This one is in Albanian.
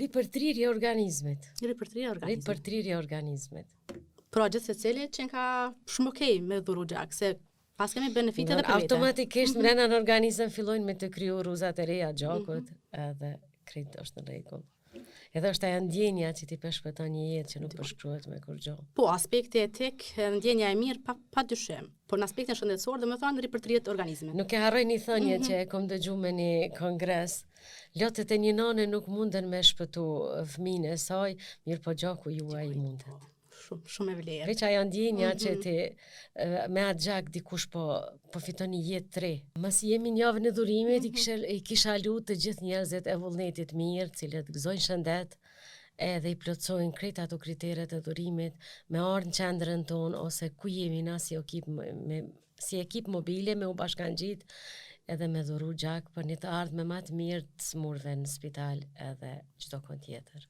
Ripërtrirje e organizmit. Ripërtrirje e organizmit. Ripërtrirje e organizmit. Pra gjithsecili që ka shumë okej me dhuru gjak, se pas kemi benefite edhe për vete. Automatikisht mm -hmm. mrena në organizëm fillojnë me të kriju rruzat e reja gjakut, mm -hmm. edhe krejt është në rregull. Edhe është ajo ndjenja që ti po shpëton një jetë që nuk përshkruhet me kurgjo. Po, aspekti etik, ndjenja e mirë, pa, pa dyshim. Por në aspektin shëndetësor, domethënë, ripërtrihet organizmi. Nuk e harroj një thënie mm -hmm. që e kom dëgju me një kongres. Lotët e një nane nuk munden me shpëtu fëmijën e saj, mirëpo gjaku juaj mundet. Po shumë shumë e vlerë. Veç ajo ndjenja mm -hmm. që ti me atë gjak dikush po po fiton një jetë të re. Masi jemi në javën e dhurimit, mm -hmm. i kisha i kisha lut të gjithë njerëzit e vullnetit mirë, të cilët gëzojnë shëndet, edhe i plotësojnë krejt ato kriteret e dhurimit, me ardhë në qendrën tonë ose ku jemi na si ekip me si ekip mobile me u bashkangjit edhe me dhuru gjak për një të ardhme ma të mirë të smurve në spital edhe çdo kund tjetër.